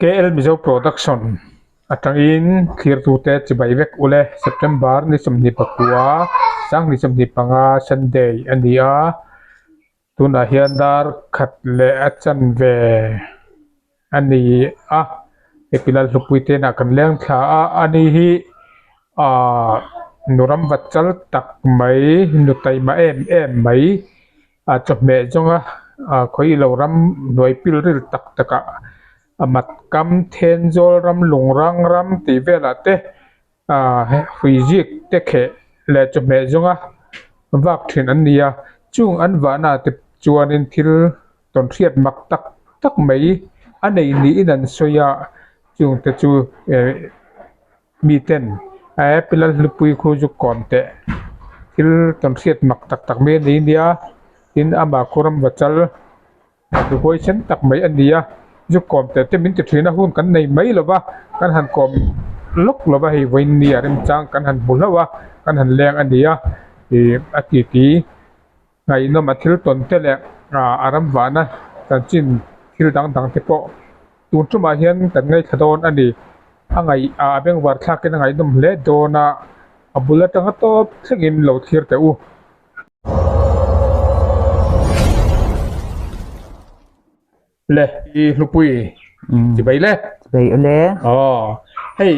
KL Mizo Production atangin thlirtute chibai vek ule September ni 24 2025 Sunday a ni a tunah hian dar khat leh a chanve a ni a heti Lalhlupui te inah kan leng thla a ani hi ahh nu ram va chal tak mai nu taima em em mai a chawhmeh zawnga ah khawi ilo ram hnuai pil ril tak tak ah a mat kam thenzawl ram lungrang ram tih velah te ah hrui zik te kheh leh chawhmeh zawnga vak thin an ni a chung an vahna te chuanin thil tawnhriat mak tak tak mai a nei niin an sawi a chung te chu eh miten eh pi Lalhlupui khu zu kawn teh thil tawnhriat mak tak tak mai a nei nia tin amah khu ram va chal a huaisen tak mai a ni a zu kawm teh te min ti thin a hun kan nei mai lo va kan han kawm lawk lo va hei vawiin ni a remchang kan han hmu hlauh a kan han leng a ni a ih a titi ngaihnawm a thil tawn te leh ah a ram vahna chanchin thil dang dang te pawh tun tumah hian kan ngaithla dawn a ni a ngaih ah a bengvar thlakin a ngaihnawm hle dawn a a bul atanga tawp thlengin lo thlir teh u. Le i hlupui chibai le. Chibai ule. Aw hei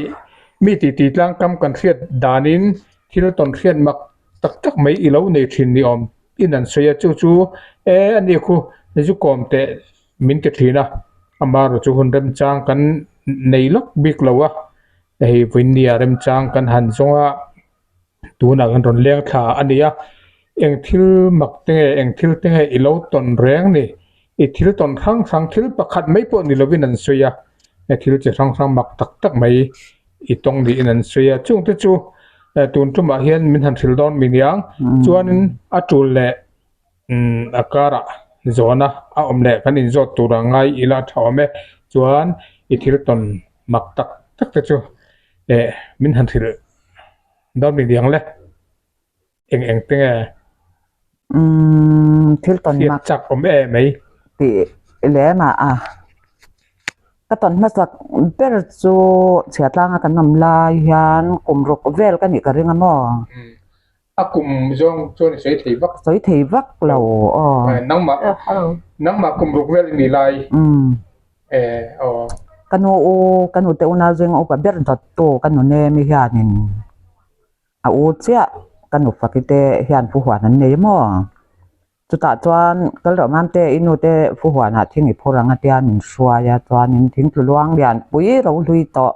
mi ti ti tlang kam kan hriat danin thil tawn hriat mak tak tak mai i lo nei thin ni awm in an sawi a chu chu e ani khu zu kawm teh min ti thin a amaherawhchu chu hun remchang kan nei lawk bik lo a hei vawinia remchang kan han zawng a. Tunah kan rawn leng thla a ni a, eng thil mak te nge, eng thil te nge i lo tawn reng ni? I thil tawn hrang hrang thil pakhat mai pawh ni lovin an sawi a, he thil chi hrang hrang mak tak tak mai i tawng niin an sawi a, chungte chu tun tumah hian min han hrilh dawn mi niang chuanin a tul leh a karah zawhna a awm leh kan inzawt tur a ngai ila a tha awm e, chuan i thil tawn mak tak tak te chu eh min han hrilh. Dawn mi liang le eng eng te nge Umm thil tawn mak chak awm e mai tih lem ah a ka tawn hmasak ber chu chhia tlanga kan awm lai hian kum ruk vel ka nih ka ring a maw a kum zawng chuan i sawi thei vak sawi thei vak lo aw nangmah nangmah kum ruk vel i nih lai umm eh aw. Ka nu u, ka nute unau zing upa ber dawttu ka nu Nemi hianin a u chiah ka nu Faki te hian fuhuan an nei maw? Chutah chuan kal rawh Mamte i nute fuhuanah thing i phur ang a tia min hruai a, chuanin thing tlu luang lian pui ro hlui tawh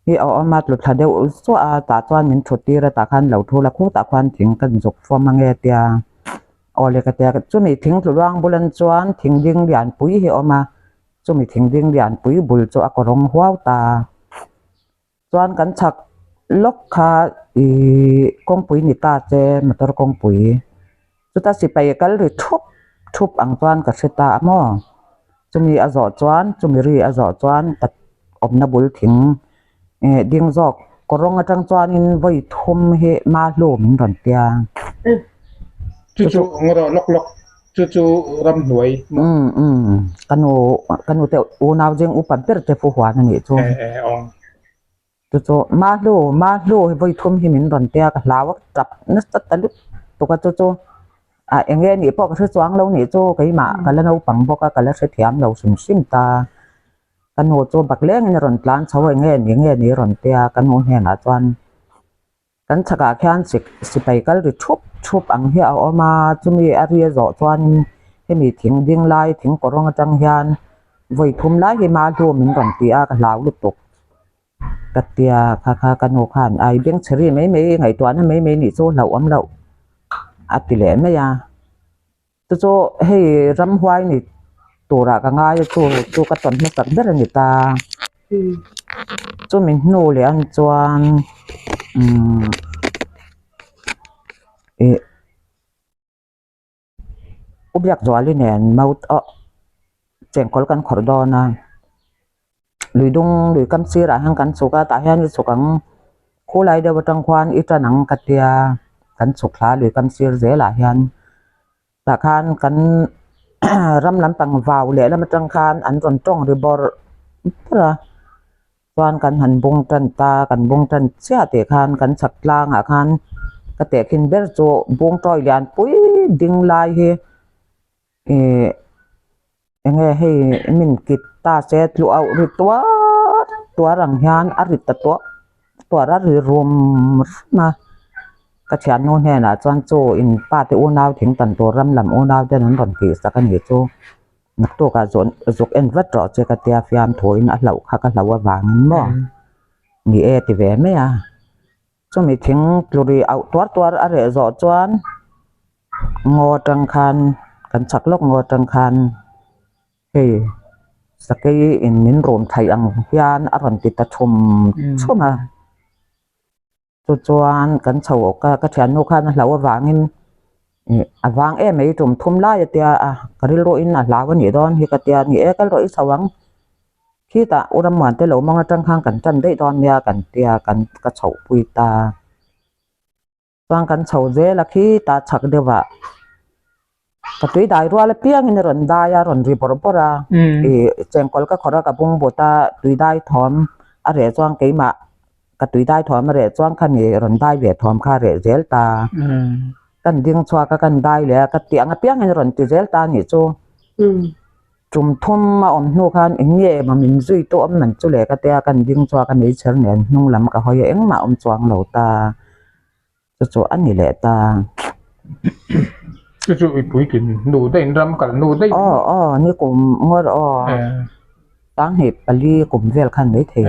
hi a awm a, tlu thla deuh zuah a, tah chuan min thut tir a, tah khan lo thu la khutah khuan thing ka zuk fawm ange a tia. Aw le ka tia, chumi thing tlu luang bulan chuan thing ding lian pui hi a awm a, chumi thing ding lian pui bul chu a kawrawng huau ta. Chuan kan chhak lawk kha ihh kawngpui ni ta che motor kawngpui chuta sipai kal ri thup thup ang chuan ka hre ta a maw chumi a zawh chuan chumi ri a zawh chuan ka awmna bul thing eh ding zawk kawrawng atang chuanin vawi thum hi mahlu min rawn tia. Chu chu ngaw lawk lawk chu chu ramhnuai umm umm ka nu ka nu te unau zing upa ber te pu huan a nih chu chu chu mahlu mahlu hi vawi thum hi min rawn tia ka hlau a tap nasa ta lutuk a chu chu ah eng nge nih pawh ka hre chuang lo nih chu keimah ka la naupang bawk a ka la hrethiam lo hrim hrim ta. Ka nu chu baklengin a rawn tlan chho a eng nge ni nge ni a rawn tia ka nu hnenah chuan kan chhakah khian sipai kal ri thup thup ang hi a awm a chumi a ri a zawh chuanin hemi thing ding lai thing kawrawng atang hian vawi thum lai hi mahlu min rawn ti a ka hlau lutuk ka tia kha kha ka nu khan ai beng chhe ri mai mai ngaihtuahna mai mai nih chu hlauhawm loh a ti leh mai a. Chu chu hei ramhuai ni turah ka ngai a chu chu ka tawn hmasak ber a ni ta. Chumi hnu leh ang chuan umm ih u Biakzuali nen mau ah chengkawl kan khawrh dawn a. Lui dung lui kam sirah hian kan chhuk a tah hian i chhuk ang khulai deuh atang khuan i tan ang ka tia kan chhuk thla lui kam sir zelah hian tah khan kan ram lampang vau leh lam atang khan an rawn tawng ri bawrh. bawrh a, chuan kan han bung tan ta, kan bung tan chiah tih khan kan chhak tlangah khan ka tehkhin ber chu bung tawi lian pui ding lai hi ih eng nge hei min kit ta se tlu auh ri tuar tuar ang hian a ri ta tuah tuar a ri rum rum a ka thiannu hnenah chuan chu in pa te unau thing tan tur ram lam unau ten an rawn tih sak a nih chu naktukah zawh zuk en vat rawh che ka tia fiamthuin a hlauh kha ka hlauh avangin maw ni e ti ve mai a. Chumi thing tlu ri auh tuar tuar a reh zawh chuan ngaw atang khan kan chhak lawk ngaw atang khan hei sakei in min rum thaih ang hian a rawn ti ta chhum chhum a chu chuan kan chho ka ka thiannu khan a hlau avangin ih a vang em mai tum thum lai a tia a ka rilru in a hlau a nih dawn hi ka tia ni e kal rawh i chho ang. Khitah u Rammuan te lo mawng atang khan kan tan daih dawn nia kan tia kan ka chhoh pui ta. Chuan kan chho zel a khitah chhak deuh ah ka tui dai rual apiangin a rawn dai a rawn ri bawrh bawrh a ih chengkawl ka khawrh a ka bung but a tui dai thawm a reh chuan keimah ka tui dai thawm a reh chuan khani rawn dai ve thawm kha a reh zel ta. Kan ding chhuak a kan dai leh a ka tih ang apiangin a rawn ti zel ta a nih chu. Tum thum a awm hnu khan eng nge emaw min zui tu awm man chu le ka tia kan ding chhuak a meichher nen hnung lam ka hawi a engmah awm chuang lo ta chu chu a ni leh ta. Chu chu i puitlin hnu daih in ram kal hnu daih. Aw aw ni kum ngawr aw sanghnih pali kum vel khan mai thei.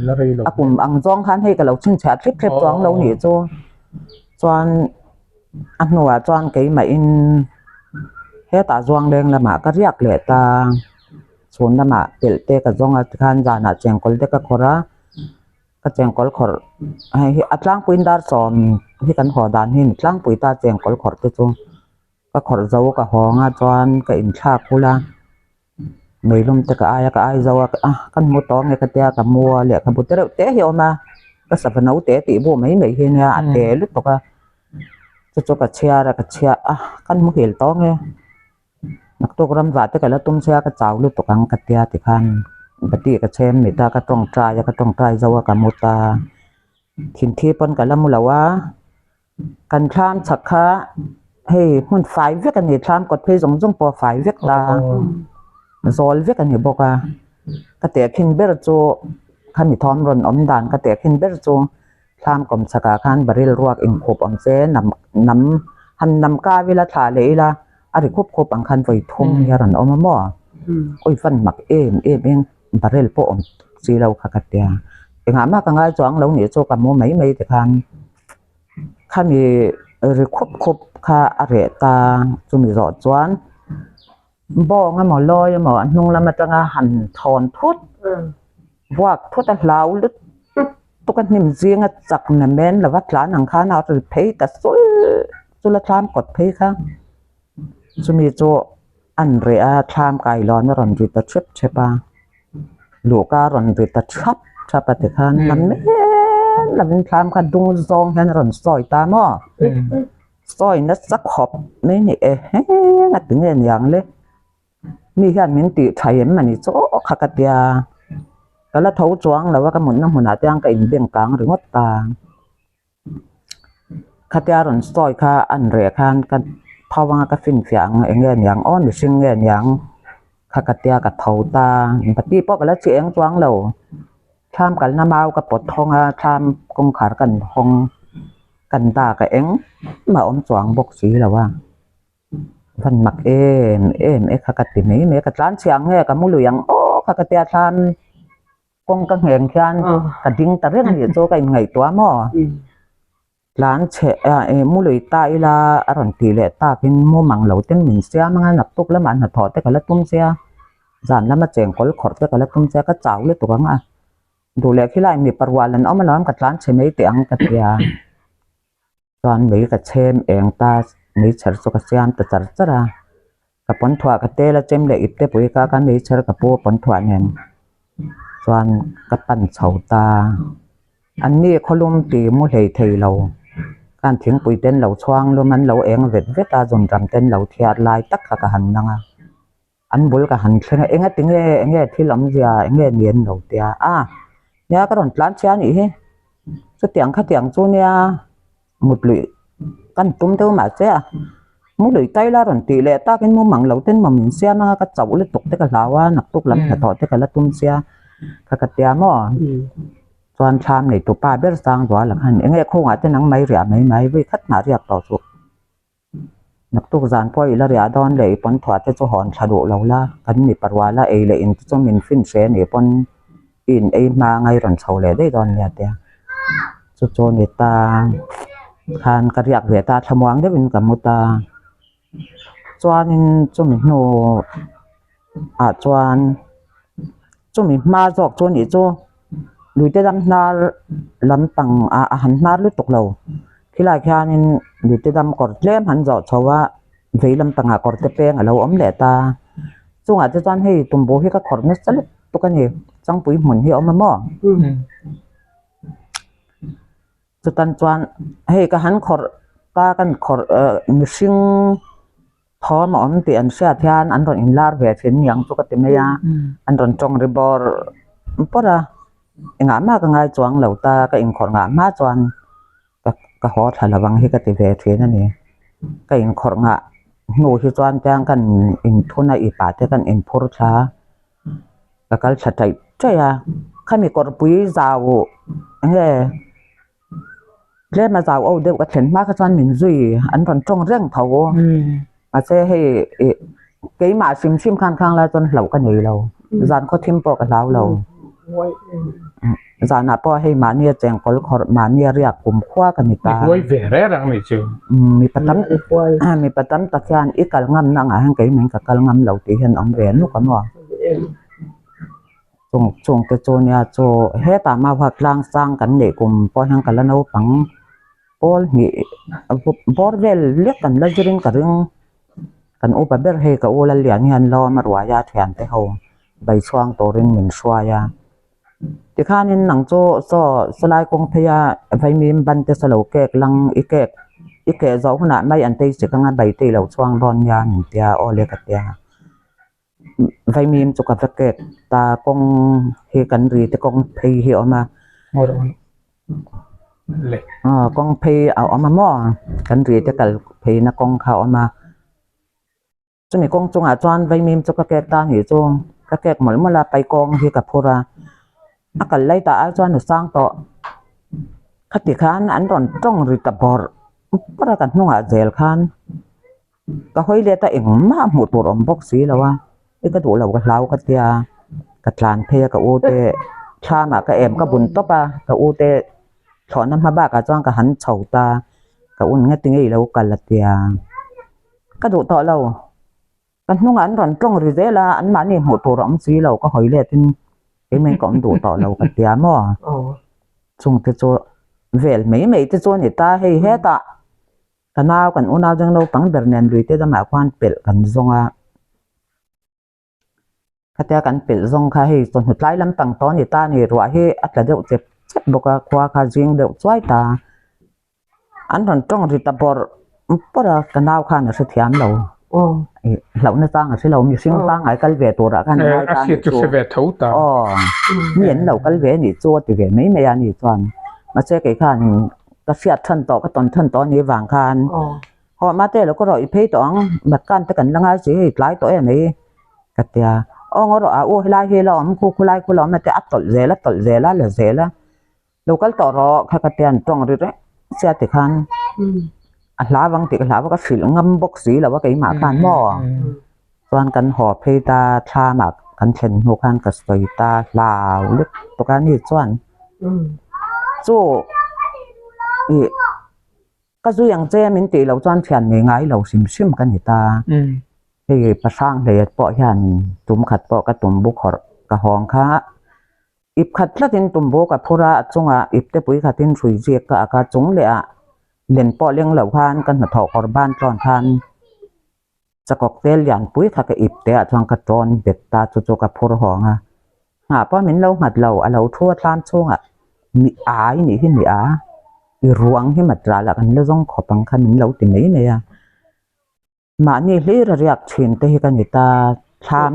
La rei lo. A kum ang zawng khan hei ka lo chhinchhiah thlip thlep chuang lo nih chu chuan. A hnuah chuan keimahin hetah zuang leng lamah ka riak leh ta, chhun lamah pelh te ka zawng a tikhan zanah chengkawl te ka khawrh a, ka chengkawl khawrh hei hi a tlangpuiin dar sawm hi kan haw dan hi a ni tlangpui ta chengkawl khawrh te chu ka khawrh zo ka hawng a chuan ka inthlak hul a. Meilum te ka ai a ka ai zo a a ka hmu tawh nge ka tia ka mu a lehkhabu te reuh te hi a awm a ka sava no te tih bu mai mai hi nia a te lutuk a chu chu ka chhiar a ka chhiah a ka muhil tawh nge naktuk ram vah te ka la tum sia ka chau lutuk ang ka tia tikhan bati ka chhem mit a ka tawngtai a ka tawngtai zo a ka mu ta thinthi pawn ka la mu lo a. Kan thlam chhak kha hei hmun fai vek a ni thlam kawt phei zawng zawng pawh a fai vek ta zawl vek a ni bawk a ka tehkhin ber chu khami thawm rawn awm dan ka tehkhin ber chu thlam kawm chhakah khan baril ruak inkhup awm se nam nam han nam kau ila thlah leh ila a ri khup khup ang khan vawi thum hi a rawn awm a maw awi fan mak em em eng baril pawh awm si lo kha ka tia engah mah ka ngai chuang lo nih chu ka mu mai mai tikhan. Khami ri khup khup kha a reh ta chumi zawh chuan bawng emaw lawi emaw a hnung lam atanga han thawn thut vuak thut a hlau lutuk a hnim zinga chak na men lova tlan ang khan a ri phei ta sul sul a thlam kawt phei kha chumi chu an reh a thlam kailawn a rawn ri ta thep thep a. Luhka a rawn ri ta thap thap a tikhan lam em lovin thlam kha dung zawng hian a rawn sawi ta maw? Sawi nasa khawp mai ni e heng a ti nge niang le mi hian min tih tha em a ni chaw kha ka tia ka la tho chuang lo a ka mutna hmunah te hian ka inbeng kang ringawt ta. Khatia rawn sawi kha an reh khan ka tho anga ka finfiah ang eng nge niang aw mihring nge niang kha ka tia ka tho ta bati pawh ka la chi eng chuang lo thlam kalna mau ka pawt hawng a thlam kawngkhar kan hawng kan dak a engmah awm chuang bawk si lo a van mak em em e kha ka ti mai mai a ka tlan chhiah ang nge ka mu lui ang aw kha ka tia thlam. Kawng ka ngheng khian ka ding ta reng a nih chu ka inngaihtuah maw? Tlan chhe eh mu lui ta ila a rawn tih leh takin mu mang lo ten min siam anga naktuk lamah hnathawh te ka la tum sia, zan lama chengkawl khawrh te ka la tum sia ka chau lutuk ang a, duh leh khilai mipa rual an awm alawm ka tlan chhe mai teh ang ka tia. Chuan mei ka chhem eng ta meichher chu ka siam ta char char a, ka pawn thuah ka tel a chem leh ip te pui kha ka meichher ka pu pawn thuah nen chuan ka pan chho ta. An ni khawlum ti mu hlei thei lo khan thingpui ten lo chhuang lum an lo eng vet vet a zunram ten lo thiat lai tak kha ka han nang a. An bul ka han thleng a, enga tinge enge thil awmzia enge ni an lo tia a, nia ka rawn tlan chhia anih hi, chutiang khatiang chu nia mut luih kan tum deuh mahse a, mu lui tai la rawn tih leh takin mu mang lo ten maw min siam anga ka chauh lutuk te ka hlau a, naktuk lam hnathawh te ka la tum sia kha ka tia maw. Chuan thlam nei tupa ber sang zual ang khan enge khawngah te nang mai riah mai mai vawi khat mah riak tawh suh. Naktuk zan pawh i la riah dawn leh i pawn thuah te chu hawn thla duh lo la, kan mipa ruala ei leh in te chu min fin hre nih pawn i in ei hma ngai rawn chho leh daih dawn nia tia. Chu chu ni ta khan ka riak ve ta thlamuang deuhin ka mu ta. Chuanin chumi hnu ah chuan chumi hma zawk chu nih chu luite dam hnar lampang ah a han hnar lutuk lo khilai khianin luite dam kawr tlem han zawh chho a vei lampangah kawr te peng a lo awm leh ta chungah te chuan hei tumbu hi ka khawrh nasa lutuk a ni changpui hmun hi a awm a maw. Chutan chuan hei ka han khawrh ta kan khawrh eh mihring thawm a awm tih an hriat hian an rawn inlar ve thin niang chu ka ti mai a an rawn tawng ri bawr bawr a engah mah ka ngai chuang lo ta ka inkhawrh ngah hma chuan ka ka haw thla lo ang hi ka ti ve thin a ni ka inkhawrh ngah hnu hi chuan tiang kan inthun a ipah te kan inphur thla a. Ka kal tha taih taih a, khami kawrpui zau enge tlem a zau oh deuh ka thlen hma kha chuan min zui an rawn tawng reng tho mahse hei ih keimah hrim hrim khan khang lai chuan hlauh ka nei lo zan khaw thim pawh ka hlau lo zanah pawh hei mahni a chengkawl khawrh mahni a riak kum khua ka ni ta mipa tam mipa tam tak hian i kal ngam na angah hian keimah in ka kal ngam lo tih hian awm ve nuk a maw chung chung te chu nia chu hetah mau kha tlang sang kan neih kum pawh hian ka la naupang pawl hnih bawr vel lek kan la zir in ka ring kan upa ber hei ka u Lallian hian lawm a ruai a thiante ho baichhuang turin min hruai a. Tikhanin nang chu saw sawlai kawng pheia vaimim ban te saw lo kek lang i kek i keh zawh hunah mai an tei sik anga bai te i lo chhuang dawn nia min tia aw le ka tia. Vaimim chu ka va kek ta kawng hi kan ri te kawng phei hi a awm a. Kawng phei a awm a maw kan ri te kal pheina kawng kha a awm a. Chumi kawng chungah chuan vaimim chu ka kek ta nih chu ka kek mawlh mawlh a paikawng hi ka phur a a kal lai tah ai chuan a sang tawh khati khan an rawn tawng ri ta bawrh bawrh a ka hnungah zel khan ka hawi let a engmah hmuh tur awm bawk si lo a i ka duh lo ka hlau ka tia ka tlan phei a ka u te thlamah ka em ka bun tawp a ka u te thlawhna hma bakah chuan ka han chho ta ka un nge tinge i lo kal a tia. Ka duh tawh lo. Ka hnungah an rawn tawng ri zel a, anmahni hmuh tur a awm si lo, ka hawi let in keimah ka awm duh tawh lo ka tia maw? Chung te chu vel mai mai te chu a ni ta, hei hetah ka nau kan unau zeng naupang ber nen lui te damah khuan pelh kan zawng a. Khatia kan pelh zawng kha hei chawhnu tlai lampang tawh a ni ta a ni, ruah hi a tla deuh chep chep bawk a, khua kha zing deuh chuai ta. An rawn tawng ri ta bawrh bawrh a, ka nau khan a hrethiam lo, ih hlauhna chang a hre lo, mihring pangngai kal ve turah khan a ngai ta a nih chu, aw mi an lo kal ve a nih chu a ti ve mai mai a ni chuan, mahse kei khan ka hriat than tawh ka tawn than tawh a nih vang khan. Haw mate lo ka rawh i phei tawh ang, matkan te kan la ngai si hei tlai tawh em ei ka tia. Aw ngaw rawh a u helai hi la awm khu khulai khu la awm a tia a tawlh zel a tawlh zel a la zel a lo kal tawh rawh kha ka tia an tawng ri reng sia tikhan a hlau ang tih ka hlau a ka hrilh ngam bawk si lo a keimah khan maw chuan kan haw phei ta thlamah kan thlen hnu khan ka sawi ta hlau lutuk a ni chuan chu ih. Ka zui ang che min tih loh chuan thian nei ngai lo hrim hrim ka ni ta. Hei pahrang hleiat pawh hian tum khat pawh ka tum bu khawrh ka hawng kha. Ip khat tlatin tum bu ka phur a, a chungah ip te pui khatin hrui ziak ka ak a, chung leh ah len pawh leng lo khan ka hnathawh kawr ban tlawn khan chakawk tel lian pui kha ka ip te ah chuan ka tawn bet ta chu chu ka phur hawng a. Nghah pawh min lo nghat lo, a lo thu a thlam chhungah mi ai nih hi mi a, i ruang hi matral ah kan la zawng khawp ang kha min lo ti mai mai a. Mahni hlir a riak thin te hi ka ni ta. Thlam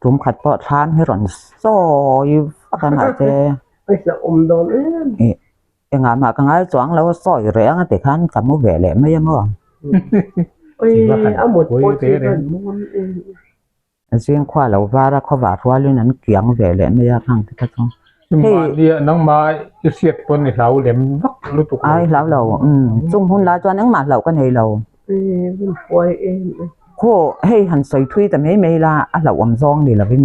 tum khat pawh thlam hi rawn sawi vak a mahse ih engah mah ka ngai chuang lo a sawi reh ang a ti khan ka mu ve leh mai a maw. Zing khua lo var a khawvar rualin an kiang ve leh mai a khang te kha chu. Hei nangmah i hriat pawn i hlau lem vak lutuk lo. Ai hlau lo umm chung hun lai chuan engmah hlauh ka nei lo. Khaw hei han sawi thui ta mai mai la a hlauhawm zawng ni lovin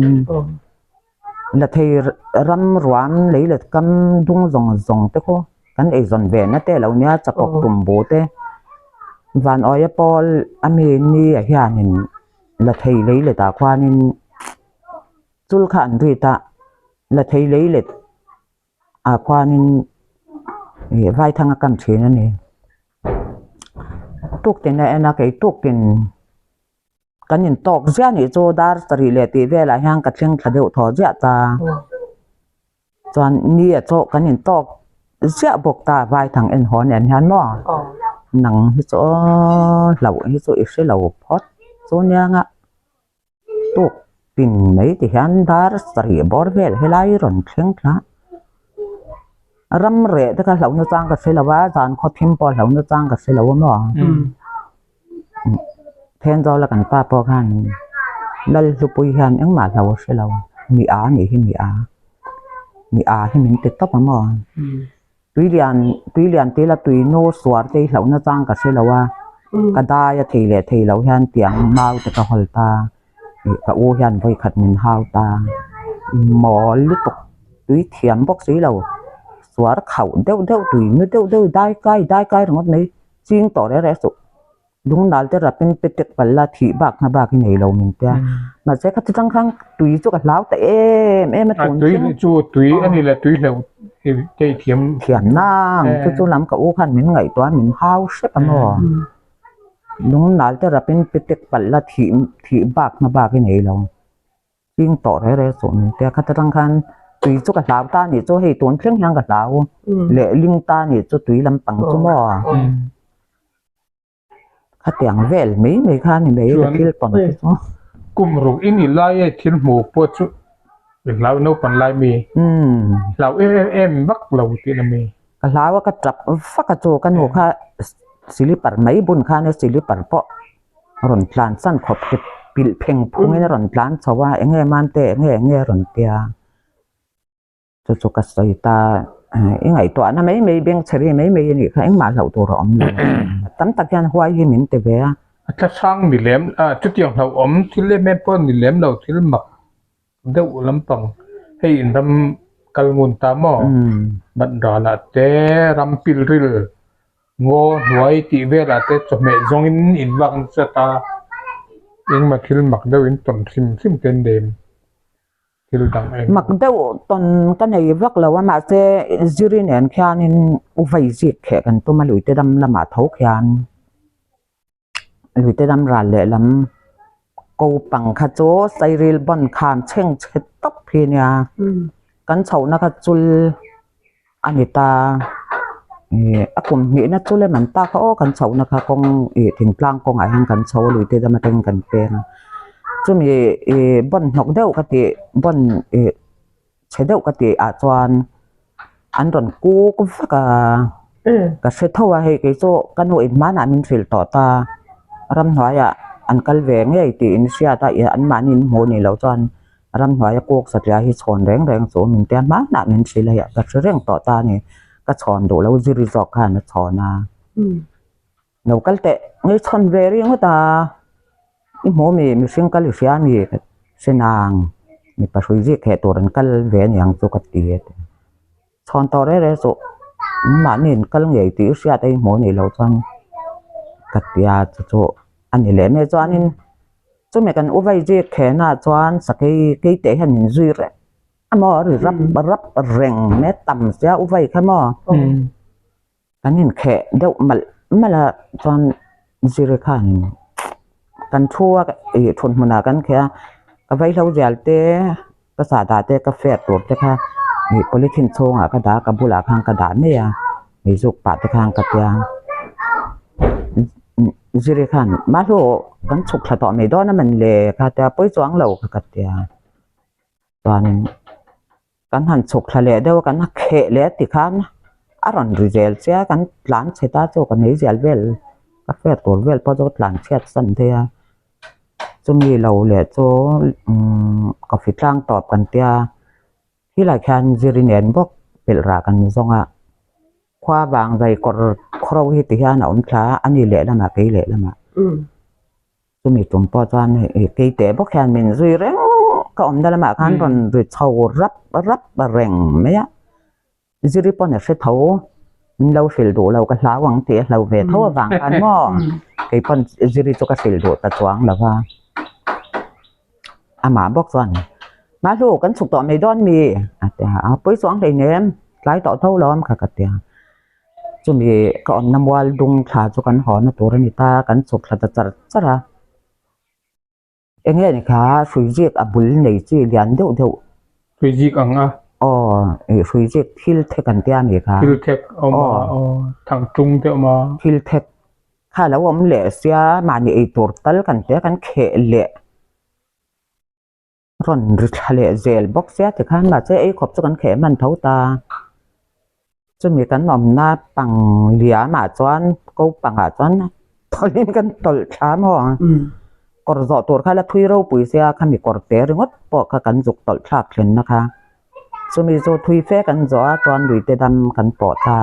la thei ram ruam lei let kam dung zawng zawng te khaw kan eizawn ve na te lo nia chakawk tumbu te van awia pawl ami ni ah hianin la thei lei let ah khuanin chul kha an rit a la thei lei let ah khuanin ih vaithang a kam thin a ni tuktin a en a kei tuktin kan intawk ziah nih chu dar sarih leh tih velah hian ka thleng thla deuh thaw ziah ta chuan ni a chaw kan intawk ziah bawk ta vaithang en haw nen hian maw nang hi chu aw hlauh hi chu i hre lo phawt chu nia nga. Tuk tin mai ti hian dar sarih bawr vel helai rawn thleng thla ram reh te kha hlauhna chang ka hre lo a zan khaw thim pawh hlauhna chang ka hre lo a maw Thenzawl a kan pa pawh khan Lalhlupui hian engmah hlo a hre lo mi a nih hi mi a mi a hi min ti tawp a maw. Tuilian tuilian tila tui nu suar te hi hlauhna chang ka hre lo a, ka dai a thei leh thei lo hian tiang mau te ka hawl ta, ih ka u hian vawikhat min hau ta, mawl lutuk tui thiam bawk si lo, suar khauh deuh deuh tui nu deuh deuh dai kai dai kai ringawt mai ching tawh reh reh suh. Lungnal te rapin pe tek pal la thih bak hma bak i nei lo min tia. Mahse kha ti chang khan tui chu ka hlau ta em em a tun tui chu tui a ni le tui hleuh te i thiam. Thiam nang chu chu lam ka u khan min ngaihtuah min hau hrep a maw. Lungnal te rapin pe tek pal la thih thih bak hma bak i nei lo. Ping tawh reh reh suh min tia kha atang khan tui chu ka hlau ta anih chu hei tun thleng hian ka hlau leh ling ta anih chu tui lampang chu maw khatiang vel mai mai kha ani mai ka thil tawn te chu. Kum ruk i nih lai e thil hmuh pawh chu i hlau naupang lai mi hlau em em vak lo tih a mi. Ka hlau a ka tap vak a chu ka nu kha silipar mai bun khan silipar pawh rawn tlan chan khawp te pilh pheng phungin a rawn tlan chho a eng nge mante eng nge eng nge a rawn tia chu chu ka sawi ta i ngaihtuahna mai mai beng chhe ri mai mai a nih kha engmah hlauh tur a awm lo tam tak hian huai hi min ti ve a. A thlahrang ni lem ah chutiang hlauhawm thil em em pawh ni lem lo thil mak deuh lampang hei in ram kal ngun ta maw bat ralah te ram pilril Ngaw hnuai tih velah te chawhmeh zawngin in vak nasa ta engmah thil mak deuh in tawn hrim hrim te an nei thil dang eng. Mak deuh tawn ka nei vak lo a mahse ziri nen khianin u vei zik kheh kan tum a luite dam lamah tho khian luite dam ral lehlam ko pang kha chu sairil bawn kham chheng chhe tawp hi nia kan chhohna kha chul. A ni ta ih a kum hnihna chu lem an tak a aw kan chhohna kha kawng ih thingtlang kawngah hian kan chho a lui te dam atangin kan peng a chumi ih bawn hnawk deuh ka tih bawn ih chhe deuh ka tih ah chuan an rawn kuk vak a ka hre tho a hei kei chu ka nu in hmanah min hrilh tawh ta ramhnuaiah an kal ve ngei tih in hriat a ih anmahni in hmuh ni loh chuan. Ramhnuaia kawk satliah hi chhawn reng reng chu min tia hmanah min hrilh a hei ka hre reng tawh ta a ni. Ka chhawn duh lo ziri zawk khan a chhawn a. Lo kal teh ngei chhawn ve ringawt a, i hmu mi mihring kal i hria a mi ka hre nang mipa hrui zik theh tur an kal ve aniang chu ka ti a ti. Chhawn tawh reng reng suh mahni in kal ngei tih i hriat a i hmu anih loh chuan ka ti a chu chu a ni leh mai chuanin Chumi kan u vai zir khenah chuan sakei keite hian min zui reng a maw a ri rap rap reng mai a tam sia u vai kha maw kan inkheh deuh malh malh a chuan zir khan kan thu a ih thut hmunah kan kheh a ka vaihlo zial te ka sahdah te ka fer tur te kha ih polythene chhungah ka dah a ka bulah khan ka dah mai a mei zuk pah te khan ka tia. Ziri khan Mahlu kan chhuk thla tawh mai dawn a man le kha tia pawi chuang lo kha ka tia chuanin kan han chhuk thla leh deuh a kan kheh leh ti khan a rawn ri zel che a kan tlan chhe ta chu ka nei zial vel ka hriat tur vel pawh chu ka tlan chhiat san daih a chumi lo leh chu umm coffee tlang tawp kan tia. Helai khian ziri nen bawk pelh rah kan zawng a, khua vang zai kawr khawro hi ti hian a awm thla a, ani lehlamah kei lehlamah chumi tum pawh chuan hei keite bawk hian min zui reng ka awmna lamah khan rawn ri chho rap rap reng mai a, ziri pawn a hre tho min lo hrilh duh lo ka hlau ang tih a hlo ve tho avang khan maw kei pawn ziri chu ka hrilh duh ta chuang lo va. Amah bawk chuan, Mahlu, kan chhuk tawh mai dawn mi? a ti a, a pawi chuang hleinem, tlai tawh tho lo kha ka ti a. Chumi ka awmna mual dung thla chu kan haw na tur a ni ta, kan chhuk thla ta char char a. Eng nge ni kha hrui zik a bul nei chi lian deuh deuh. Hrui zik ang a. Aw, ih hrui zik thil thek an tia mi kha. Thil thek a awm a, aw thang tung te a awm a. Thil thek kha lo awm leh sia mahni ei tur tal kan tia kan kheh leh rawn ri thla leh zel bawk sia tikhan mahse ei khawp chu kan kheh hman tho ta. Chumi kan awmna pang liamah chuan ko pangah chuan tawlhin kan tawlh thla maw ang. Kawr zawh tur kha la thui ropui sia khami kawr te ringawt pawh kha kan zuk tawlh thlak thlenna kha. Chumi chu thui fe kan zawh a chuan luite dam kan pawh ta.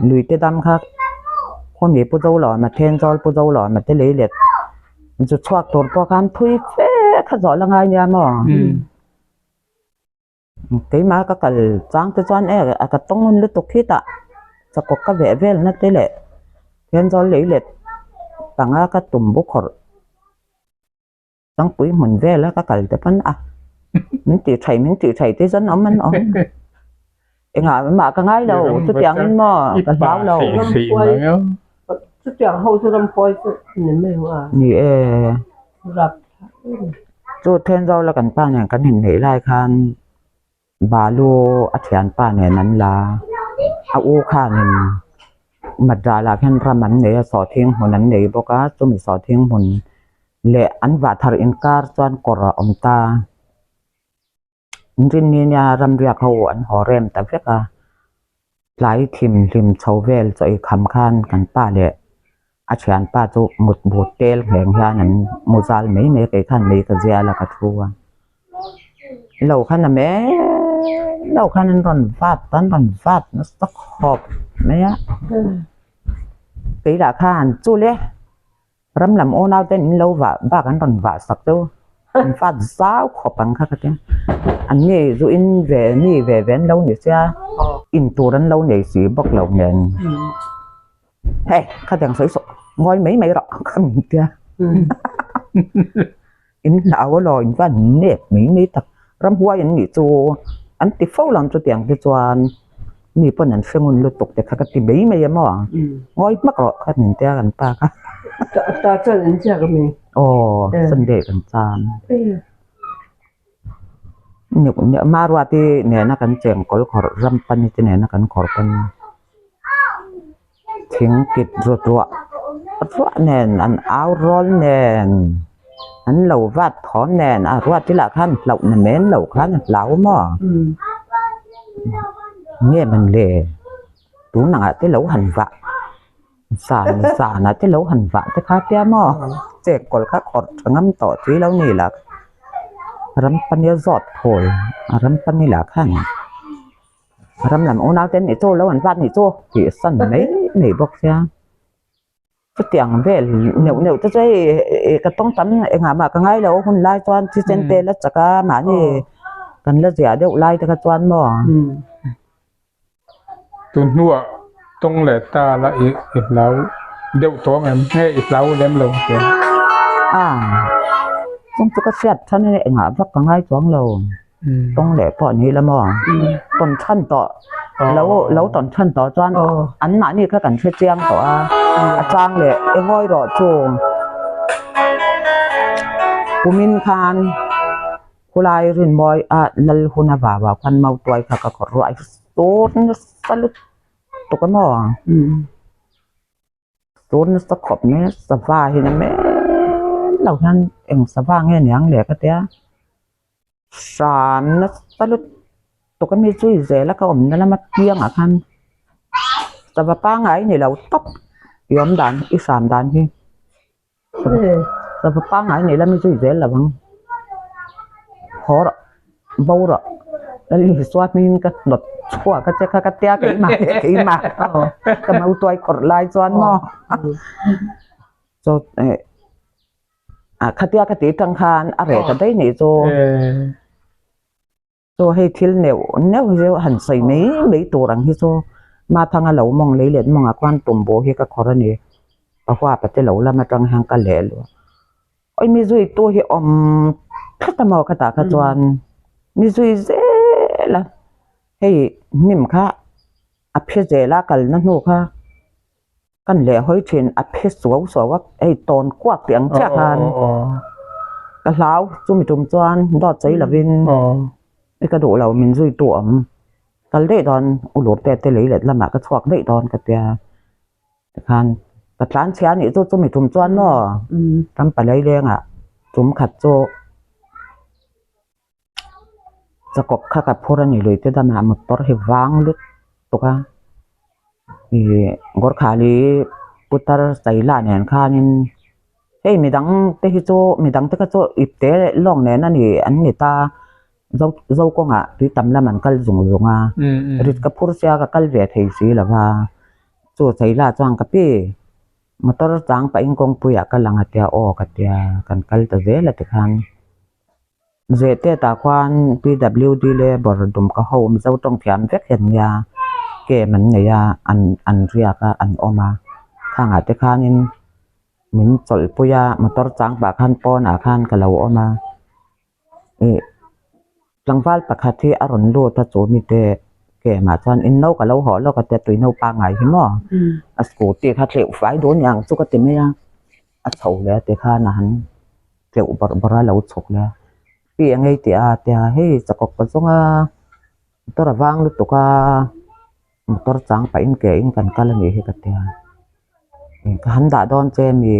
Luite dam kha khawmi pu zo lo a Thenzawl pu zo lo a te lei let zu chhuak tur pawh khan thui fe kha zawh la ngai nia maw. Keimah ka kal chang te chuan e a ka tawng hun lutuk hi tah chakawk ka veh vel na te leh Thenzawl lei let panga ka tum bawk hawrh Changpui hmun vel a ka kal te pawn a min tih thaih min tih thaih te chuan awm an awm engah mah ka ngai lo chutiang in maw ka hlau lo. Chutiang ho chu ramhuai chu ni mai ang a. Ni e. Chu Thenzawl a kan pa nen kan inneih lai khan balu a thianpa nen an la a u khanin Madral ah khian ram an nei a sawhthing hmun an nei bawk a chumi sawhthing hmun leh an vah thar inkar chuan kawr a awm ta. Inrinni nia ramriak ho an haw rem ta vek a, tlai thim hlim chho vel chaw ei kham khan kan pa leh a thianpa chu mut but tel ngheng hian an mu zal mai mai a kei khan mei ka zial a ka thu a, lo khan a mel lo khan an rawn vat an rawn vat nasa khawp mai a, kei lah khan chu le. Ram lam unau ten in lo vah bak an rawn vah sak deuh an fat zau khawp ang kha ka ti an ni zu in ve mi ve ve an lo ni sia in tur an lo nei si bawk lo nen hei khatiang sawi saw ngawi mai mai rawh kha min tia in hlau alaw in chuan nep mai mai tak ramhuai an nih chu an ti fo lam chutiang te chuan mi pawn an hre ngun lutuk te kha ka ti mai mai a maw ngawi hmak rawh kha min tia kan pa kha ta chuan an ziak a mi aw sunday kan cham Maruati nena kan cheng kawl khawrh ram pani te nena kan khawrh pawn thing kit rawt ruah ruah nen an au rawl nen an lo vat thawm nen a ruat te lah khan hlauh na men lo khan a hlau maw nge man le tun angah te lo han vah zan zanah te lo han vah te kha tia maw chek kawl kha khawrh tha ngam tawh tui lo ni lah ram pania zawt thawi a ram pani lah khan. Ram lam unau te nih chu lo an vat nih chu tih san mai mai bawk sia chutiang vel neuh neuh te chu hei ka tawng tam engah mah ka ngai lo hun lai chuan thisen te la chak a mahni kan la ziah deuh lai te kha chuan maw. Tun hnuah tawng leh ta la i hlau deuh tawh ang em nge i hlau lem lo ang A chung chu ka hriat than a engah vak ka ngai chuang lo. Tawng leh pawh ni la maw? Tawn chhan tawh lo lo tawn chhan tawh chuan an mahni kha kan hre chiang tawh a, a chang leh e ngawi rawh chu kumin khan khulai rinmawi a lal hun a vau ah khan mautuai kha ka khawrh ruah a sur nasa lutuk a maw? Tur nasa khawp mai a sava hi na mek lo hian eng sava nge niang le ka tia hram nasa lutuk a mi zui zel a ka awmna lama piangah khan sava pangngai ni lo tawp i awm dan i hram dan hi sava pangngai ni la mi zui zel lo ang haw rawh bo rawh Lalisua hmingin ka hnawt chhuak a che kha ka tia keimah leh keimah ka mautuai khawrh lai chuan maw chaw eh ah khatia ka tih tang khan a reh ta daih nih chu Chaw hei thil neuh neuh hi chu han sawi mai mai tur ang hi chu Mathanga lo mawng lei let mawngah khuan tumbu hi ka khawr a ni. Ka huapa te lo lam atang hian ka leh luah. Awi mi zui tu hi awm tlat a maw ka tah kha chuan mi zui zel a, hei hnim kha a phe zel a kalna hnu kha kan leh hawi thin a phe suau suau a hei tawn kuak tih ang chiah khan ka hlau chumi tum chuan dawt sawi lovin i ka duh lo min zui tu awm kal daih dawn ulur te te lei let lamah ka chhuak daih dawn ka tia tikhan ka tlan chhia anih chu chumi tum chuan maw ram palai lengah tum khat chu chakawp kha ka phur a ni lui te damah motor hi vang lut tuk a ih Gorkhali putar Saila nen khanin hei midang te hi chu midang te kha chu ipte lawng nen a ni an ni ta zo zo kawngah tui tam lam an kal zung zung a rit ka phur sia ka kal ve thei si lo va chu Saila chuan ka pi. Motor chang pahin kawngpuiah ka lang a tia aw ka tia kan kal ta zel a tikhan Zehtet ah khuan PWD labour dumka ho Mizo tawng thiam vek hian nia camp an nei a an an riak a an awm a khangah te khanin min chawlhpui a motor chang pah khan pawnah khan ka lo awm a ih tlangval pakhat hi a rawn lut a chu mite camp ah chuan in no ka lo haw lawk a tia tui no pangngai hi maw a scooty kha tleuh fai dun ang chu ka ti mai a a chho leh a tikhan a han tleuh bawrh bawrh a lo chhuk leh a pi eng ei tih a tia hei chakawk ka zawng a motor a vang lutuk a motor chang pahin ke in kan kal a nih hi ka tia ka han dah dawn che mi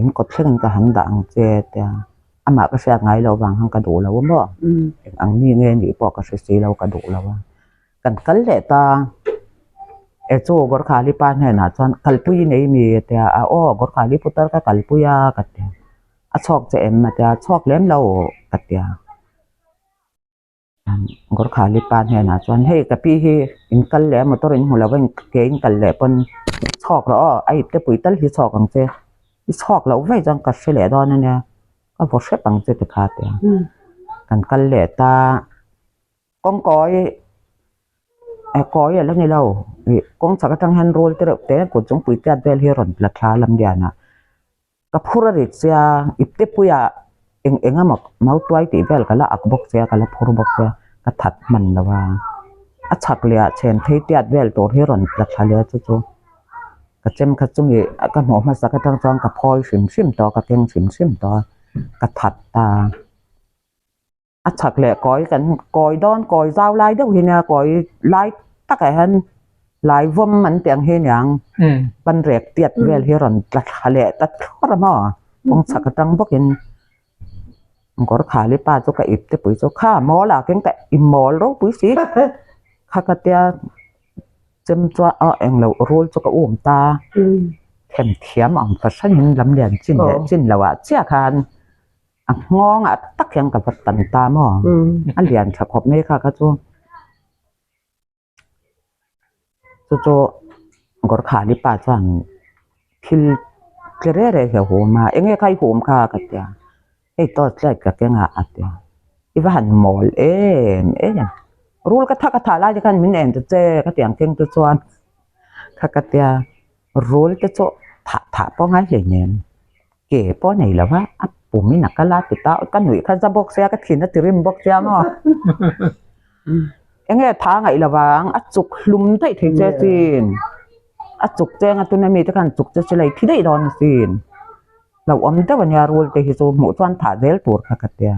in kawt thlengin ka han dah ang che tia amah ka hriat ngai loh vang khan ka duh lo a maw eng ang mi nge nih pawh ka hre si lo ka duh lo a kan kal leh ta e chu Gorkhali pa hnenah chuan kalpui i nei mi tia a aw Gorkhali putar ka kalpui a ka tia a chhuak che em a tia chhuak lem lo ka tia. Gorkhali pa hnenah chuan hei ka pi hi in kal leh a motor in hmu lo va ke in kal leh pawn chhawk rawh aw a ipte pui tal hi chhawk ang che i chhawk loh vaih chuan ka hre leh dawn ania ka vaw hrep ang che tikha tia kan kal leh ta kawngkawi kawi a la ni lo ih kawng chhak atang hian rul te reuh te kut zungpui tiat vel hi a rawn la thla lam lian a. Ka phur a rit sia, ipte puiah eng eng emaw mautuai tih vel ka la ak bawk sia, ka la phur bawk sia, ka that hman lo a. A chhak leh ah chhen phei tiat vel tur hi rawn tla thla leh a chu chu ka chem kha chumi ka hmuh hmasak atang chuan ka phawi hrim hrim tawh a, ka keng hrim hrim tawh a, ka that ta a. A chhak leh kawi kan kawi dawn kawi zau lai deuh hi nia kawi lai takah hian lai vawm an tih ang hi aniang ban rek tiat vel hi a rawn tla thla leh ta thlawr a maw kawng chhak atang bawkin Gorkhali pa chu ka ip te pui chu kha mawl ah keng ka i mawl ropui si kha ka tia chem chuan aw englo rul chu ka um ta them thiam ang fahranin lamlian chin leh chin loh ah chiah khan. A nghawngah tak hian ka va tan ta maw? A lian tha khawp mai kha kha chu. Chu chu Gorkhali pa chuan thil tle reh reh hi a hum a, enge kha i hum kha ka ti a, hei torch light ka keng a a ti a, i va han mawl em em, rul ka thak a thah lai te khan min en ta che ka ti ang keng te chuan kha ka ti a, rul te chu thah thah pawh ngai hleinem. Ke pawh nei lo va, a pum in a kal a ti ta, ka nuih kha za bawk sia, ka thin a ti rim bawk sia maw. Enge tha ngaih lo vang, a chuk hlum daih thei che sin. A chuk cheng a tuna mi te khan chuk che silai thi daih dawn asin. Lo awm deuh ania rul te hi chu hmuh chuan thah zel tur kha ka tia.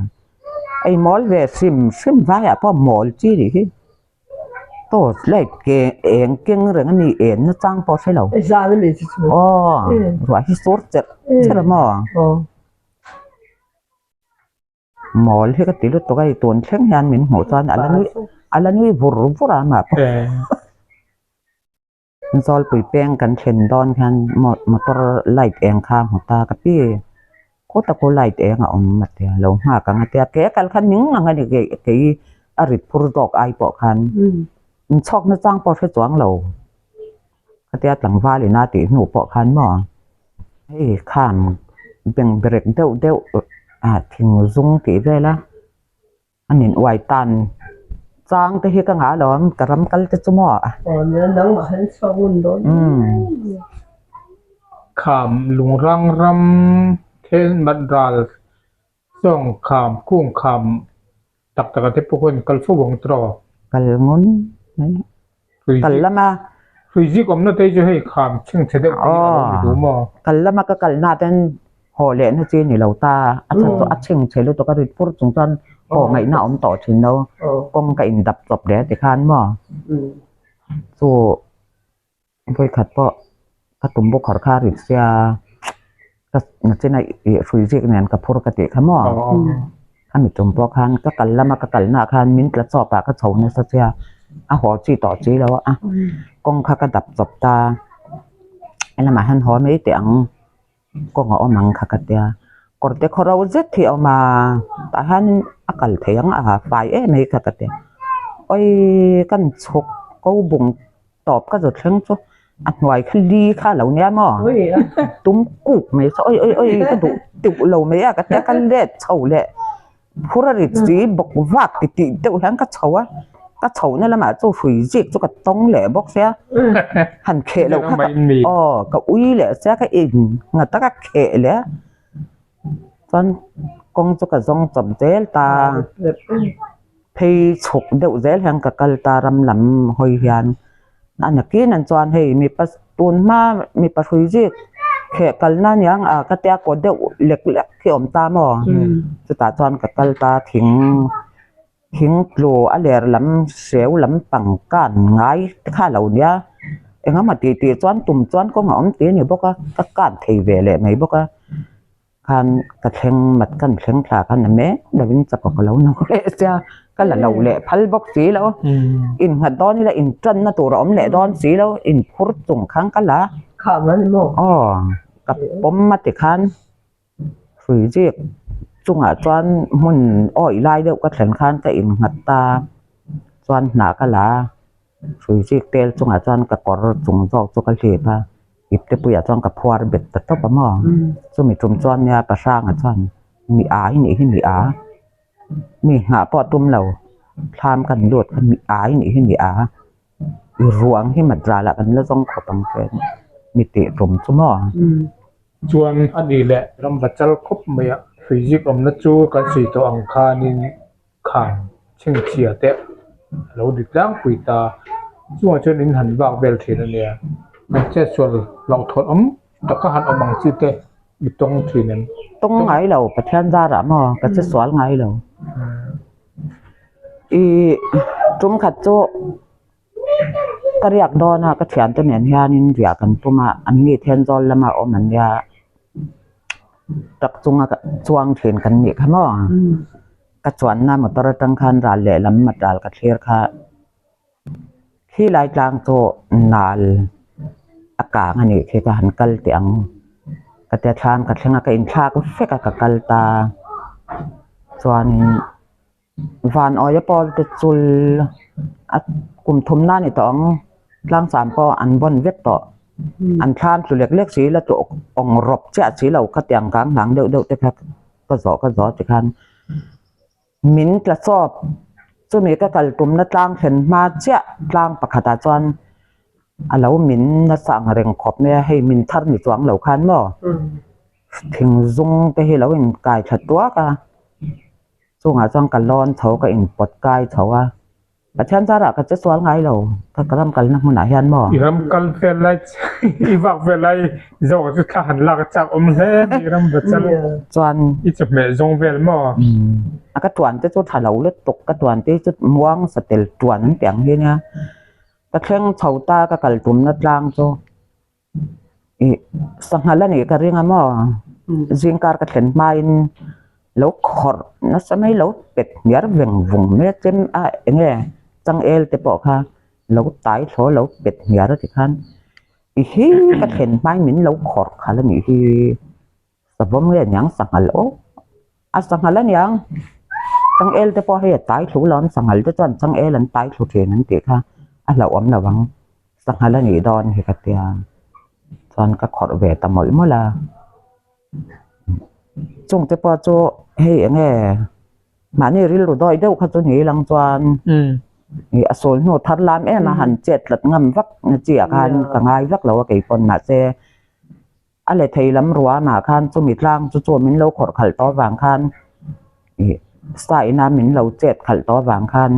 Ei mawl ve hrim hrim vaiah pawh mawl chi nih hi. Torch light ke eng keng reng a ni en na chang pawh hre lo. Zan a mi chu chu. Aw ruah hi sur cherh cherh a maw? Aw. Mawl hi ka ti lutuk a i tun thleng hian min hmuh chuan a la nui a la nui vur vur a amah pawh. Zawlpui peng kan thlen dawn hian motor light eng kha a hmu ta ka pi khawta khu light eng a awm a tia lo nghak ang a tia ke a kal khan ning ang a ni kei a rit phur zawk ai pawh khan inchhawk na chang pawh hre chuang lo ka tia tlangval ina tih hnu pawh khan maw hei kham beng berek deuh deuh ah thing zum tih vel a. An in uai tan chang te hi ka ngah lo ang ka ram kal te chu maw. Aw nia nangmah hian chhuak ngun dawn. Kham lungrang ram thel mat ral zawng kham kung kham tak tak a te pawh khawn kal fo ang tawh. Kal ngun mai. Kal lama. Hrui zik awmna te chu hei kham chhing chhe deuh te hi a lo ni duh maw? Kal lama ka kalna ten haw lehna chi ni lo ta, a chhan chu a chhing chhe lutuk a rit pur chung chuan haw ngaihna a awm tawh thin lo, kawng ka indap chawp leh a ti khan maw? Chu vawikhat pawh ka tum bawk har kha a rit sia, ka nachina ih hrui zik nen ka phur ka tih kha maw? A mi tum pawh khan ka kal lama ka kalna ah khan min tla chawp ah ka chho nasa che a, a haw chi tawh chi lo a, kawng kha ka dap chawp ta, helamah hian haw mai teh ang, kawng a awm ang kha ka tia, kawr te khaw ro zet hi a awm a, tah hian a kal thei ang a fai em mai kha ka tia, awii kan chhuk ko bung tawp ka zawt thleng chu a hnuai kha li kha a lo nia maw tum kuk mai saw awi awi awi ka duh teuh lo mai a ka tia ka let chho leh phur a rit si bawk vak ti tih deuh hian ka chho a ka chho na lamah chu hrui zik chu ka tawng leh bawk sia han kheh loh kha ka aw ka ui leh sia ka in nga taka kheh leh a chuan kawng chu ka zawng chawp zel ta. Phei chhuk deuh zel hian ka kal ta ram lam hawi hian a nakin an chuan hei mipa tun hma mipa hrui zik kheh kalna aniang a ka tia kaw deuh lek lek hi a awm ta maw chutah chuan ka kal ta thing thing tlu a ler lam hreu lam pang kan ngai te kha a lo nia engemaw tih tih chuan tum chuan kawng a awm tih a ni bawk a ka kan thei ve leh mai bawk a. Khan ka thleng mat kan thleng thla khan a mek lovin chakawk ka lo no leh sia ka la lo leh phal bawk si lo innghat dawn ila intanna tur a awm leh dawn si lo inphur chung khan ka la aw ka pawm a ti khan hrui zik chungah chuan hmun awih lai deuh ka thlen khan ka innghat ta chuan hnah ka la a hrui zik tel chungah chuan ka kawr chung zawk chu ka hlip a. Ipte puiah chuan ka phuar bet ta tawp a maw? Chumi tum chuan nia pa hrangah chuan mi ai nih hi mi a, mi nghah pawh a tum lo, thlam kan lut kha mi ai nih hi mi a, i ruang hi madralah kan la zawng khawp ang che mi tih tum chu maw? Chuan a nih leh ram va chal khawp mai a, hruizik awmna chu kan sawi tawh ang khanin khan chhingchhia te a lo ri tlangpui ta. Chungah chuan in han vak vel thin a nia. An chetsual hlauhthawn awm taka han awm ang chi te i tawng thin em? Tawng ngai lo, Pathian zarah maw ka chetsual ngai lo. I tum khat chu ka riak dawn a, ka thiante nen hianin riah kan tum a, an ni Thenzawl lama awm an nia. Tak chunga chuang thin kan nih kha maw? Ka chuanna motor atang khan ral lehlam mat ral ka thlir kha khi lai tlang chu nal a kang a nih khi ka han kal teh ang ka tia thlam ka thleng a ka inthlak vek a ka kal ta chuanin van awia pawl te chul a kum thum na ni tawh ang tlangsam pawh an vawn vek tawh an thlam tlu lek lek si la tlu awng rawp chiah si lo kha tiang kang hlang deuh deuh te kha ka zawh ka zawh tikhan min tla chawp chumi ka kal tumna tlang thlen hma chiah tlang pakhatah chuan a lo min nasa ang reng khawp mai a hei min thar ni chuang lo khan maw thing zum te hi lo inkai thla tuak a chungah chuan ka lawn chho ka inpawt kai chho a. Pathian zarah ka che sual ngai lo, ka ram kalna hmunah hian maw? I ram kal vel lai i vak vel lai zawk chu thla han lak a chak awm hle mai ram va chal Chuan i chawhmeh zawng vel maw? A ka tuan te chu tha lo lutuk, ka tuan te chu muang satel tuan an ti ang hi nia. Ka thleng chho ta ka kal tumna tlang chu ih sangha la nih ka ring a maw zingkar ka thlen hmain lo khawrh nasa mai lo pet hniar veng vung mai a chem a eng nge changel te pawh kha lo tai thlaw lo pet hniar a ti khan i hi ka thlen hmain min lo khawrh khalh a nih hi. Savawm nge aniang sanghal aw a sanghal aniang changel te pawh hei a tai thlu lo an sanghal te chuan changel an tai thlu thin an tih kha a hlauhawm lo ang sanghal a nih dawn hi ka tia chuan ka khawrh ve ta mawlh mawlh a chung te pawh chu hei eng nge mahni rilru dawi deuh kha chu ni lang chuan ih a sawl hnu thar lam em a han chet tlat ngam vak na chi ah khan ka ngai vak lo a keipawn mahse. A le thei lam ruamah khan chumi tlang chu chu min lo khawrh khalh tawh avang khan ih sa ina min lo chet khalh tawh avang khan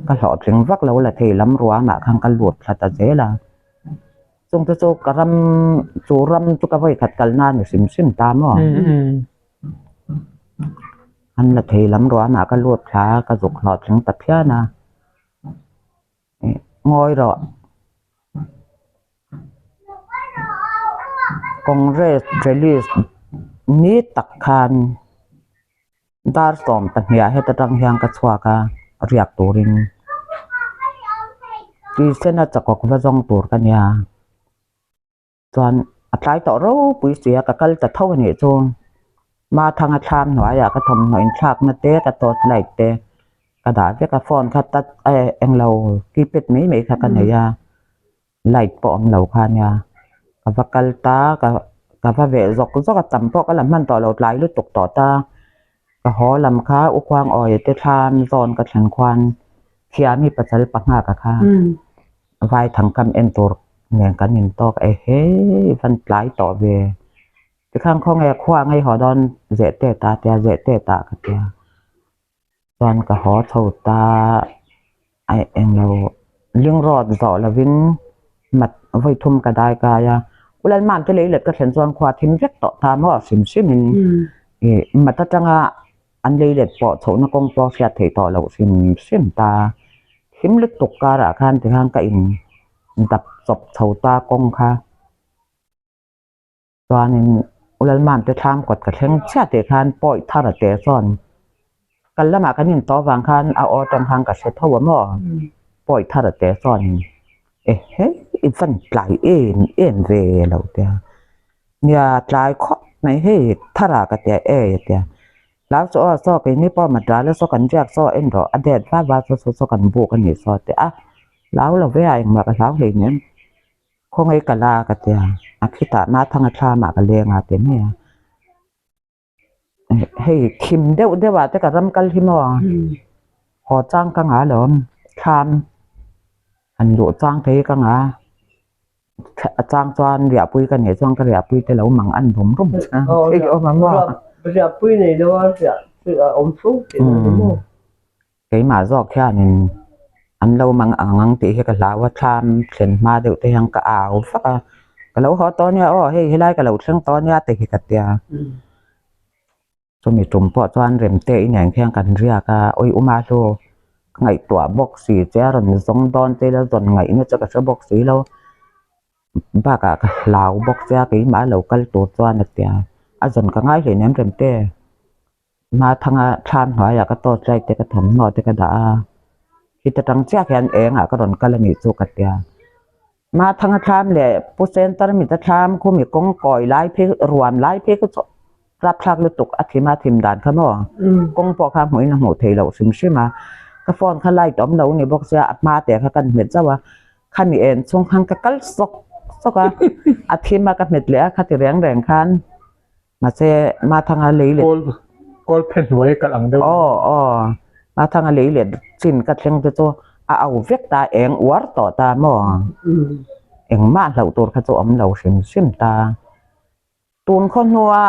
ka hlawhtling vak lo la thei lam ruamah khan ka lut thla ta zel a. Chung te chu ka ram chu ram chu ka vawikhat kal na ni hrim hrim ta maw? An la thei lam ruamah ka lut thla a ka zuk hlawhtling ta phian a. Ngawi rawh. Congress release ni tak khan dar 12 heta tang hian ka chhuak a riak turin tuisena chakawk va zawng tur ka nia. Chuan a tlai tawh ropui si a ka kal ta tho a nih chu Mathanga thlam hnuaiah ka thawmhnaw inthlakna te ka torch light te ka dah vek a phone kha touch eh englo keypad mai mai kha ka nei a light pawh awm lo kha nia ka va kal ta ka ka va veh zawk zawk a tam pawh ka la hman tawh lo tlai lutuk tawh ta ka haw lam kha u khuang awi te thlam zawn ka thlen khuan thiami pasal panga ka kha. Vai thangkam en tur nen kan in tawk e he van tlai tawh ve tikhan khawnge khua ngei haw dawn zeh te ta tia zeh te ta ka tia chuan ka haw chho ta a englo ling road zawh lovin mat vawi thum ka dai kai a Ulalman te lei let ka thlen chuan khua thim vek tawh ta maw hrim hrim in ih mat atanga An lei let pawh chhohna kawng pawh hriat theih tawh loh hrim hrim ta. Thim lutuk karah khan tikhan ka in dap chawp chho ta kawng kha. Chuanin U Lalman te thlam kawt ka thleng chiah tih khan pawi thar a te sawn kal lamah kan in tawh avang khan a aw atang khan ka hre tho a maw pawi thar a te sawn ehe i van tlai em em ve lo tia. Nia tlai khawp mai hei thar ah ka tia e a tia hlau chu aw saw keini pawh madral a saw kan riak saw en rawh a det va va saw saw saw kan buk a nih saw a tia a hlau lo ve a engmah ka hlau hlei nen khawngaih ka la ka tia a khitah Mathanga thlam ah ka leng a ti mai a. Hei thim deuh deuh ah te ka ram kal hi maw haw chang ka ngah lo thlam han luh chang te hi ka ngah a chang chuan riahpui ka neih chuan ka riahpui te lo mang an rum rum thei awm ang maw riahpui nei lo a riah chu a awm fo tih a ni maw keimah zawk hianin an lo mang ang ang tih hi ka hlau a thlam thlen hma deuh te hian ka au vak a ka lo haw tawh ania aw hei helai ka lo thleng tawh ania ti hi ka tia chumi tum pawh chuan remte inen khian kan riak a awi uma hlu ka ngaihtuah bawk si che a rawn zawng dawn te ila zawn ngaihna che ka hre bawk si lo bakah ka hlau bawk che a keimah lo kal tur chuan a tia a zawn ka ngai hleinem remte. Mathanga thlam hnuaiah ka torch light te ka thawmhnaw te ka dah a heta tang chiah hian engah ka rawn kal a nih chu ka tia Mathanga thlam leh Pu Center mita thlam khumi kawng kawi lai phei ruam lai phei kha chu rapthlak lutuk a thim a thim dan kha maw kawng pawh kha hmuhin a hmuh theih loh hrim hrim a ka phone kha light awm lo a ni bawk sia a hma te kha kan hmet zauh a khami en chhung khan ka kal sawk sawk a a thim a ka hmet leh a khati reng reng khan. Mahse, Mathanga lei let. Kawl kawl phe hnuai kalh ang deuh. Aw aw, Mathanga lei let chin ka thleng te chu a au vek ta eng uar tawh ta maw? Engmah hlauh tur kha chu awm lo hrim hrim ta. Tun khaw hnua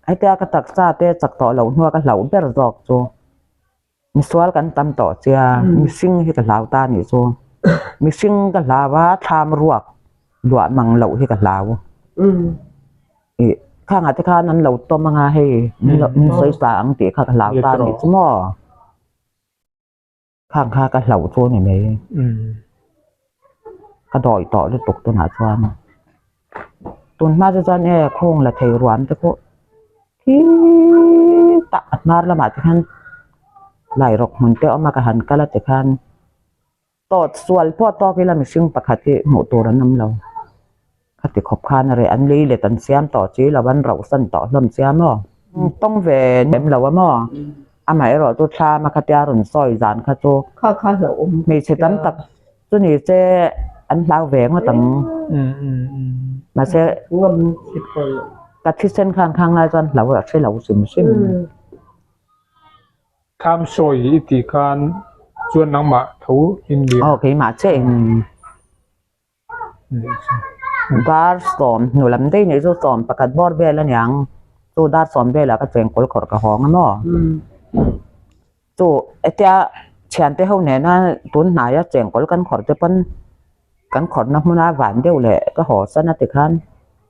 hetia ka taksa te chak tawh loh hnua ka hlauh ber zawk chu misual kan tam tawh chia mihring hi ka hlau ta nih chu. Mihring ka hlau a thlam ruak luah mang loh hi ka hlau. Ih khangah te khan an lo tawm anga hei min sawi sa ang tih kha ka hlau ta nih chu maw khang kha ka hlauh chu a ni mai. Ka dawi tawh lutuk tunah chuan tun hma chu chuan e khawng la thei ruam te pawh khitah a hnar lamah te khan lairawk hmun te a awm a ka han kal a tikhan tawt sual pawh tawk ila mihring pakhat hi hmuh tur an awm lo khati khawp khan a reh an lei let an siam tawh chi lo an rauh san tawh hlawm sia maw tawng ve nem lo a maw amaherawh chu thlam a khatia rawn sawi zan kha chu hmeichhe tam tak Chu ni che an hlau ve ngawt ang. Mahse ka thisen khan khang lai chuan hlau a hre lo hrim hrim. Tham sawi i tih khan chuan nangmah tho in nia. Aw keimah chiah in dar sawm hnu lam daih nih chu sawm pakhat bawr vel aniang chu dar sawm velah ka chengkawl khawrh ka hawng a maw. Chu hetia thiante ho nena tun hnaia chengkawl kan khawrh te pawn kan khawrhna hmuna van deuh leh ka haw san a tikhan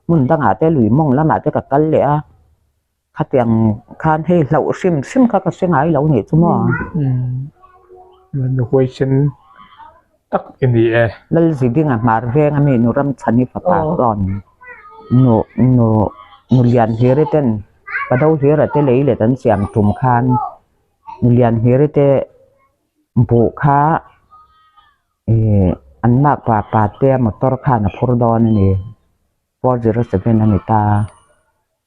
hmun dangah te lui mawng lamah te ka kal leh a khatiang khan hei hlauh hrim hrim kha ka hre ngai lo nih chu maw. Umm huaisen tak i ni e. Lalzidinga hmar veng ami nu Ramchhani fapa chuan nu nu nu Lianhliri ten Padohlira te lei let an siam tum khan nu Lianhliri te buh kha ih an makpa pa te motor khan a phur dawn a ni 407 a ni ta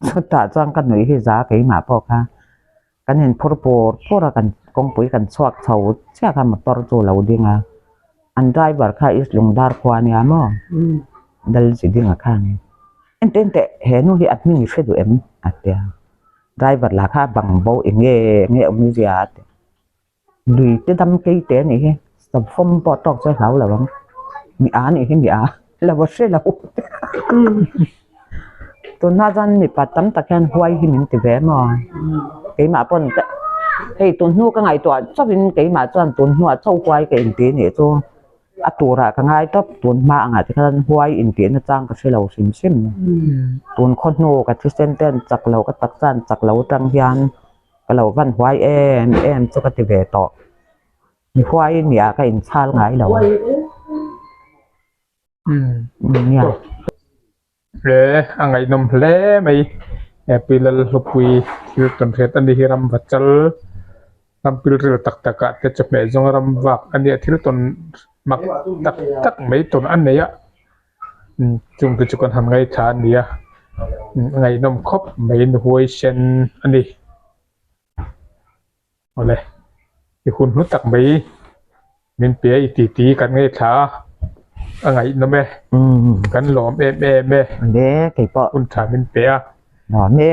chutah chuan ka nuih hi za keimah pawh kha kan inphur pur pur a kan kawngpui kan chhuak chho chiah kha motor chu a lo ding a an driver kha East Lungdar khua a nia maw Dalzidinga khan Ente ente he nu hi a hming i hre duh em? a ti a, driver lah kha a bang bo eng nge nge awmzia a ti. Lui te dam kei te anih hi, sawmfawm pawh tawk chu a hlau lo ang, mi a anih hi mi a lo a hre lo. Tunhma chuan mipa tam tak hian huai hi min ti ve maw? Keimah pawn ka hei tun hnu ka ngaihtuah chauhin keimah chuan tun hnuah chauh huai ka inti anih chu. A turah ka ngai tawp, tun hma angah te khan huai intihna chang ka hre lo hrim hrim. Tun khaw hnu ka thisen te an chak lo, ka taksa an chak lo atang hian ka lo van huai em em chu ka ti ve tawh. Mi huai nia ka inchhal ngai lo. Nia. He a ngaihnawm hle mai he pi Lalhlupui thil tawn hriat a ni hi ram va chal ram pilril tak tak ah te chawhmeh zawng ram vak a nia thil tawn mak tak tak mai tawn a nei a chung te chu kan han ngaithla a ni a a ngaihnawm khawp mai huaisen a ni. Awle, i hun hlu tak mai min pe a i titi kan ngaithla a, a ngaihnawm e, kan lawm em em e, Awle, keipawh hun tha min pe a. Lawm e.